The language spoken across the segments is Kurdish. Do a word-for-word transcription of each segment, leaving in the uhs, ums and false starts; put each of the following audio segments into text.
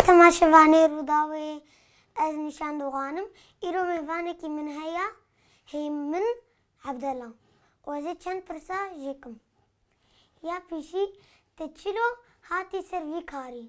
Temaşevanê Rûdawê, ez Nîşan Doxan im. Îro mêvanekî min heye, hê min Ebdela. Û ez ê çend pirsa jê kim. Ya pêşî, te çilo hatî ser vî karî?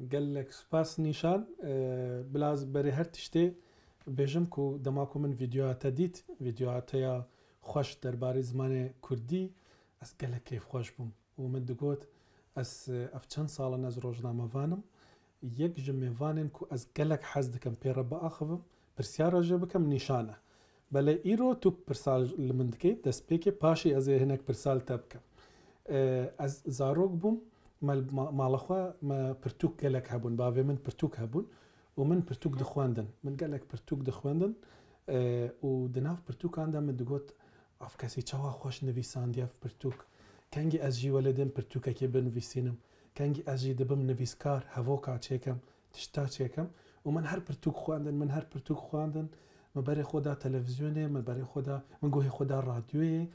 Gelek spas Nîşan. Ee, bila ez berê her tiştê bêjim ku dema ku min vîdeoya te dît, vîdeoya te ya xweş derbarê zimanê kurdî, ez gelek kêfxweş bûm. Û min digot, ez, e, ev çend sal in ez rojnamevan im. Yek ji mêvanên ku ez gelek hez dikim pê re biaxivim, pirsyara jê bikim, Nîşan e. Belê îro tu pirsa li min dikî, destpêkê, paşî ez ê hinek pirsa li te bikim. E, ez zarok bûm, me li ma-, mala xwe me pirtûk gelek hebûn, bavê min pirtûk hebûn û min pirtûk dixwendin. Min gelek pirtûk dixwendin, e, û di nav pirtûkan de min digot, ev kesî çawa xweş nivîsandiye ev pirtûk. Kengî ez jî welê dêm pirtûkekê binivîsînim. Kengî ez jî dibim nivîskar, hevoka çêkem, tişta çêkem. Û min her pirtûk xwendin, min her pirtûk xwendin. Min berê xwe da televîzyonê, min berê xwe da, min guhê xwe da radyoyê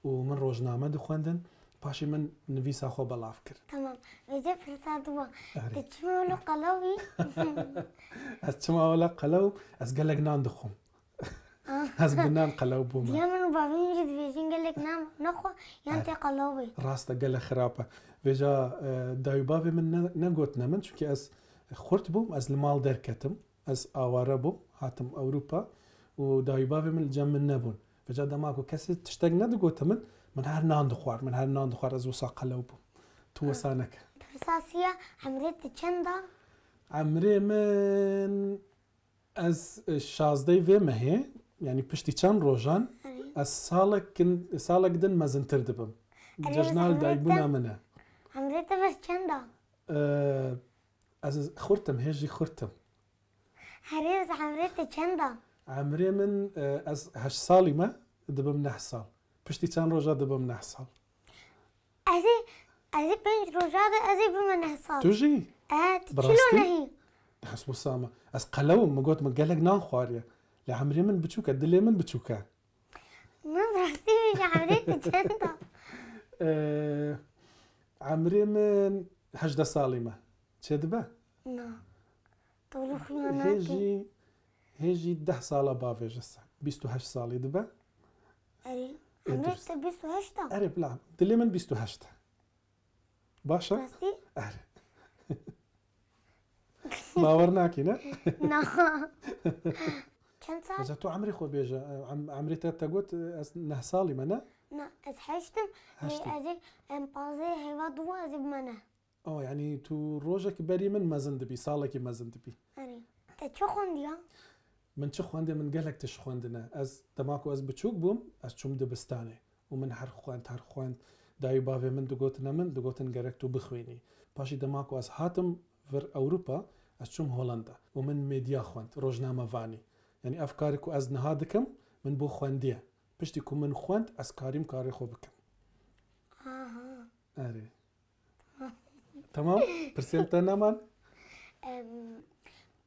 û min rojname dixwendin. Paşê min nivîsa xwe belav kir. Tamam. Vêce pirsa dû. Erê. Tu çima wilo qelew î? Ez çima wilo qelew im? Ez gelek nan dixwim. Ah. Ez bi nan qelew bûme. Diya min û bavê min jî dibêjin gelek nan nexwe, yan tê qelew bê. Rast e, gelek xirab e. Vêca, e, dayî û bavê min ne, negotine min, çunkî ez xurt bûm, ez li mal derketim. Ez aware bûm, hatim Ewropa û dayî û bavê min li cem min nebûn. Vêca dema ku kesê tiştek nedigote min, min her nan dixwar, min her nan dixwar, ez wisa qelew bûm. Tu wisa neke. Pirsa sê ya, emrê te çend e? Emrê min, ez, e, şazdehê vê mehê, yanî piştî çend rojan, Erê. ez salek kin-, salek din mezintir dibim. Erê, Cejna li dayîbûna min e. Emrê te bes çend e? E, ez xurt im, hê jî xurt im. Herê, ez emrê te çend e? Emrê min, e, ez heşt salî me, dibim neh sal. Piştî çend roja dibim neh sal. Ez ê, ez ê pênc roja de ez ê bime neh sal. Tu jî? E, tu çilo nehî? Ez wisa me. Ez qelew im, min got, min gelek nan xwariye. Lê emrê min biçûk e, dilê min biçûk e. Min rastî bêje, emrê te çend e? Ee, emrê min hejdeh salî me. Çêdibe? Na. Tolû xuya Hê nake. jî, hê jî deh sala bavêje se. Bîst û heşt salî dibe. Erê. Ê, Emrê dirust. te bîst û heşt e? Erê, bila, dilê min bîst û heşt e. Baş e? Rastî? Erê. Bawer nakî, ne? Na. Çend sal? Mesela tu emrê xwe bêje. Em-, emrê te, te got, ez neh salî me, ne? Na, ez heşt im. Heşt im. Lê ez ê em pazdehê heyva dû ez ê bime neh. O, yanî tu rojek berî min mezin dibî, salekî mezin dibî. Erê. Te çi xwendiya? Min çi xwendê, min gelek tişt xwendine. Ez, dema ku ez biçûk bûm, ez çûm dibistanê. Û min her xwend, her xwend. Dayî û bavê min digotine min, digotin gerek tu bixwînî. Paşî dema ku ez hatim vir Ewropa, ez çûm Holanda. Û min medya xwend, rojnamevanî. Yanî ev karê ku ez niha dikim, min bo xwendiye. Piştî ku min xwend, ez karîm karê xwe bikim. Aha. Erê. Tamam, pirsên te neman? Em,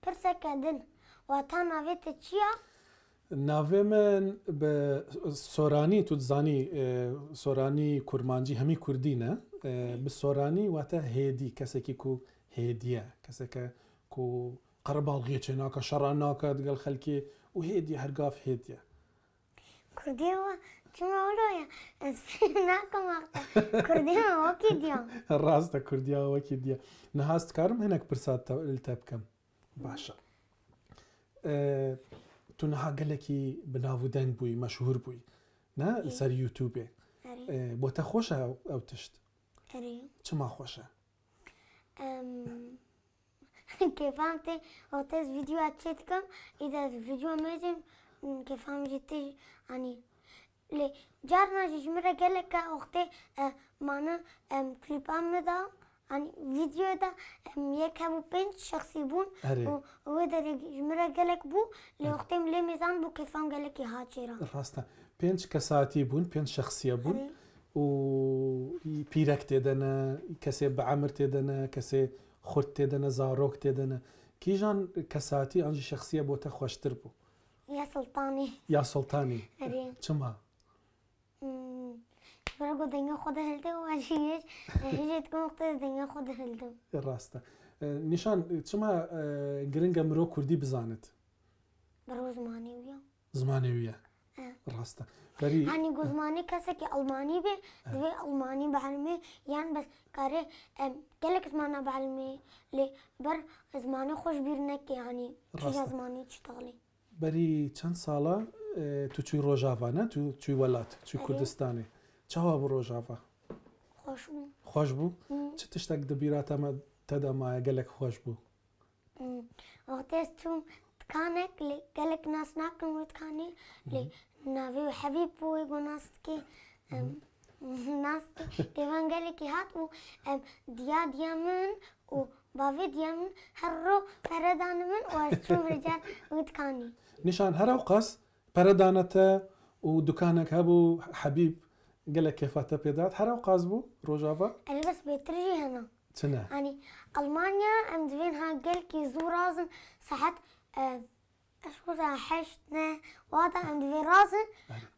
pirseke din, wata navê te çi ya? Navê min bi soranî, tu dizanî, e, soranî, kurmancî hemî kurdî ne. E, bi soranî wate hêdî, kesekî ku hêdî ye, keseke ku qerebalxiyê çênake, şera nake digel xelkê û hêdî ye, her gav hêdî ye. Kurdî wa çima wilo ye? Ez fêm nakim wexta. Kurdî wa wekî diya. Rast e, Kurdiya wekî diya. Niha ez dikarim hinek pirsa te, li te bikim? Baş e. E, tu niha gelekî bi nav û deng bûyî, meşhûr bûyî. Ne? Li Ê. ser YouTubeê. Erê. E, bo te xweş e ew, ew tişt? Erê. Çima xweş e? Em, Kêfam tê, wextê ez vîdyoya çê dikim, îdî ez vîdyo mêzim, kêfam jî tê, anî. Lê carna jî ji min re gelek e, wextê, e, mane, em, klîpa min de, anî, vîdyoyê de, em, yek hebû pênc şexsî bûn Erê. û wê derê ji min re gelek bû, lê Erê. wextê min lê mêzan bû, kêfam gelekî hat jê re. Rast e. Pênc kesatî bûn, pênc şexsiye bûn Erê. û pîrek tê de ne, kesê bi emir tê de ne, kesê xurt tê de ne, zarok tê de ne. Kîjan kesatî an jî şexsiye bo te xweştir bû? Ya Sultanî. Ya Sultanî. Erê. Çima? Hmm, ji ber ku dengê xwe dihilde û ez jî hêj, hêjê dikim wextê ez dengê xwe dihildim. Rast e. E, Nîşan, çima, e, giring e mirov kurdî bizanit? Biro zimanê wî ya. Zimanê wî ye. E. Rast e. Berî Hanî ku zimanê kesekî Almanî be, divê Almanî bielmê, yan bes kare em, gelek zimana bielmê, lê ber zimanê xwe ji bîr neke, hanî çija Rast e. Zimanê çi taxlê. Berî çend sala, e, tu çûyî Rojava, ne? Tu çûyî welat, çûyî Erê. Kurdistanê. Çawa bû Rojava? Xweş bû. Xweş bû? Hı. Çi tiştek di bîra te me, te de maye gelek xweş bû? Hmm. Wextê ez çûm dikanek, lê gelek nas nakim wê dikanê, lê navê wê Hebîb bû, wê ku nas dikê, em, nas dikê. Kêfan gelekî hat û em, diya diya min û bavê diya min her ro pere dane min û ez çûm ricar wê dikanê. Nîşan, her ewqas pere dane te û dukanek hebû, Hebîb gelek kêfa te pê dihat, her ewqas bû Rojava? Erê, bes bêtir jî hene. Çi ne? Yanî Almanya em divên ha gelkî zû razin, saet, e, ez xweza heşt ne, wata em divê razin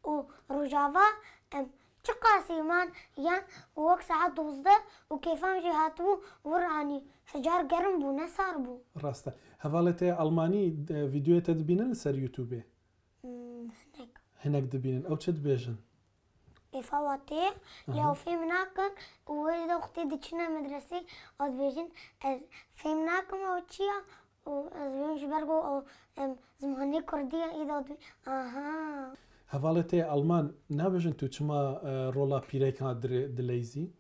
û Rojava em çiqasî man yan û wek saet dozdeh û kêfan jî hatibû wir, yanî hicar germ bû, ne sar bû. Rast e. Hevalê te Almanî, e, vîdeoyê te dibînin li ser YouTubeê? Hmm, hinek. Hinek dibînin. Ew çi dibêjin? Kêfa watê, lê ew fêm nakin û wê de wextê diçine medresê, ew dibêjin, ez fêm nakim ew çi ya û ez bêm ji ber ku ew, em, zimanê kurdî ye, î de ew dibê, aha. Hevalê te Alman nabêjin tu çima, e, rola pîreka dire-, dileyzî?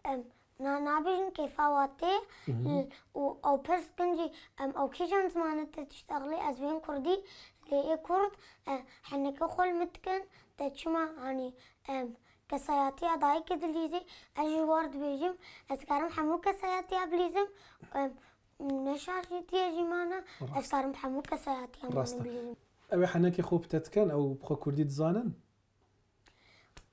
Em, na, nabêjin kêfa watê û ew pirs dikin jî, em, ew kîjan zimanê te tiştexlê, ez bên kurdî, lê ê kurd, e, henekê xwe li min dikin, te çima, hanî, em, kesayetiya dayikê dilîzî, ez ji war dibêjim, ez karim hemû kesayetiya bilîzim, em, ne şaşîtiye jî mane, ez karim hemû kesayetiya min Rast e. Bilîzim. Ew ê henekê xwe bi te dikin, ew bi xwe kurdî dizanin?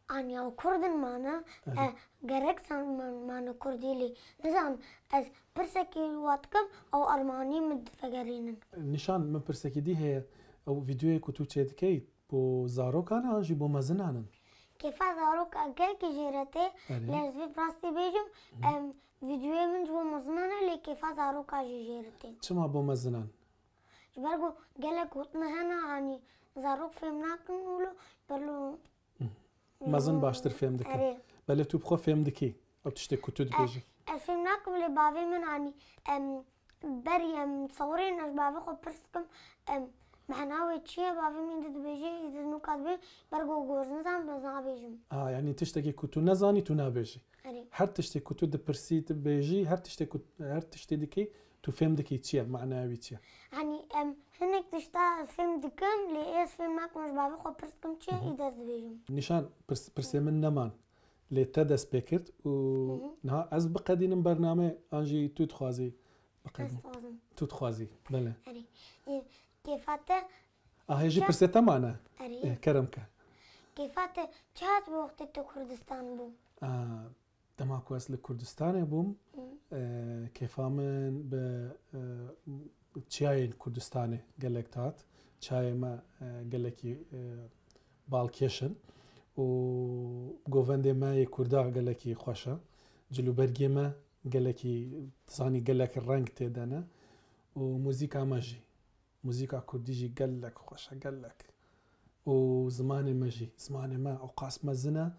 Anya û kurdin mane, e, gerek zan man-, mane kurdî lê. Nizan, ez pirsekî wa dikim, ew Almanî min divegerînin. Nîşan, min pirsekî dî heye, ew vîdeoyê ku tu çêdikey, bo zarokan e an jî bo mezinan in? Kêfa zaroka gelkî jê re tê, Erê. Lê ez vê bi rastî bêjim, em, vîdeoyê min ji bo mezinan e, lê kêfa zaroka jî jê re tê. Çima bo mezinan? Ji ber ku gelek gotin hene, hanî zarok fêm nakin wilo, berlo Mezin baştir fêm dikin. Erê. Belê tu bi xwe fêm dikî. Ew tiştê ku tu dibêjî. Ez fêm nakim lê bavê min, hanî, em, berî em sewirên ez bavê xwe pirs dikim, em, mehna wê çi ye? Bavê min dê dibêje, î dê nûka dibê, ber ku goz nizan, ez nabêjim. Ha, yanî tiştekî ku tu nezanî, tu nabêjî. Erê. Her tiştê ku tu dipirsî, dibêjî, her tiştê ku, her tiştê dikî, tu fêm dikî çi ye, manaya wî çi ye? Hanî, em, hinek tişta ez fêm dikim, lê ez fêm nakim, ez bavê xwe pirs dikim çi ye, î dê ez dibêjim. Nîşan, pirs-, pirsê min neman. Lê te dest pê kir û niha ez biqedînim bername an jî tu dixwazî biqedîn? Ez dixwazim. Tu dixwazî, belê. Erê. Ê, kêfa te, A, hê jî Çe- pirsê te mane? Erê. Ê, kerem ke. Kêfa te çi hat bi wextê tu Kurdistan bû? A, dema ku ez li Kurdistanê bûm, e, kêfa min bi, e, çiyayên Kurdistanê gelek dihat. Çiyayê me, e, gelekî, e, balkêş in û govendê me yê Kurda gelekî xweş e. Cilûbergê me gelekî, dizanî, gelek reng tê de ne û muzîka me jî. Muzîka kurdî jî gelek xweş e, gelek. Û zimanê me jî, zimanê me ewqas mezin e,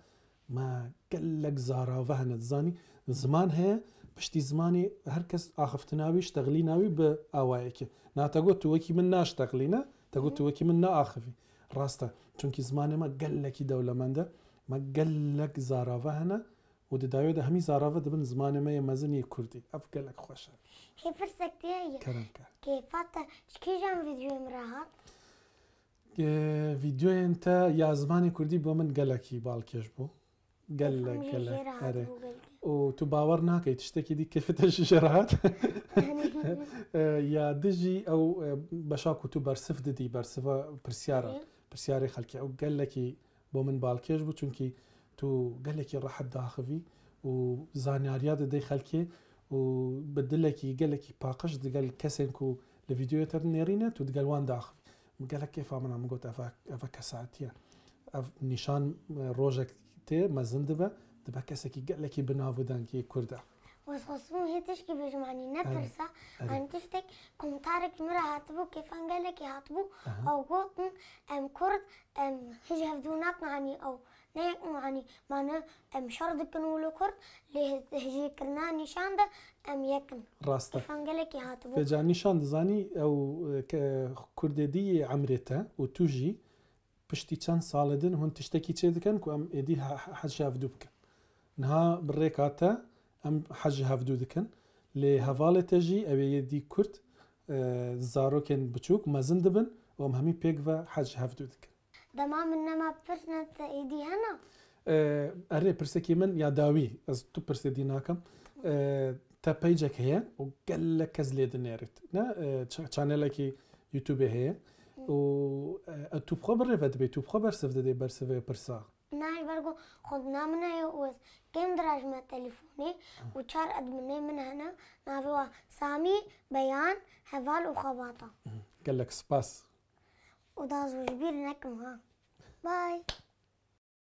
me gelek zarave hene, dizanî. Ziman heye, piştî zimanê her kes axiftina wî, ştexlîna wî bi awayekê. Na te got tu wekî min naştexlîne, te got tu wekî min naaxivî. Rast e. Çunkî zimanê me gelekî dewlemend e, me gelek zarave hene û di dawiyê de hemî zarave dibin zimanê me yê mezin yê kurdî. Ev gelek xweş e. Hê pirsek diye ye. Kerem ke. Kêfa te ji kîjan vîdyoyê min re hat? E, vîdyoyên te ya zimanê kurdî bo min gelekî balkêş bû. Gelek, Kêfim jî gelek. jê re hat Erê. bû belkî. Û tu bawer nakey, tiştekî dî kêfê te jî jê re hat. E, ya dijî ew, e, beşa ku tu bersiv didî, bersiva pirsyara, Erê. pirsyarê xelkê, ew gelekî bo min balkêş bû, çunkî tu gelekî rehet diaxivî û zanyariya didey xelkê û bi dilekî gelekî paqij digel kesên ku li vîdyoyê te dinêrîne, tu digel wan diaxivî. Min gelek kêfa min a, min got, eve, eve kesayetî ye. Ev nîşan, e, rojek tê mezin dibe, dibe kesekî gelekî bi nav û dengê Kurd e. Ez xwestim hê tişkî bêjim, anî ne pirsa, anî tiştek komentarek ji min re hatibû, kêfan gelekî hatibû, ew gotin, em Kurd, em hij hevdû nakin, anî ew ne yek in, anî mane em şer dikin û li Kurd, lê hijêkirina nîşan de em yek in. Rast e. Kêfan gelekî hatibû. Vêca nîşan dizanî ew, e, ke Kurdê dî yê emrê te û tu jî piştî çend salê din hûn tiştekî çê dikin ku em êdî he-, he-, hej hevdû bikin. Niha bi rêka te em hej hevdû dikin. Lê hevalê te jî ew ê yê dî Kurd, e, zarokên biçûk mezin dibin û em hemî pêk ve hej hevdû dikin. Dema min nema pirs ne te êdî hena? E, erê, pirsekî min ya dawî, ez tu pirsê dî nakim. E, te peycek heye û gelek kes lê dinêrît. Ne, e, ça-, çanelekî YouTube heye. Û, e, e, tu bi xwe bi rê ve dibê, tu bi xwe bersiv didê bersivê pirsa. Na, ji ber ku xwendina min heye û ez kêm dirajime telefonê û çar adminê min hene, navê wa Samî, Beyan, Heval û Xebata. Gelek spas. Û da zû ji bîr nekim ha. Bye.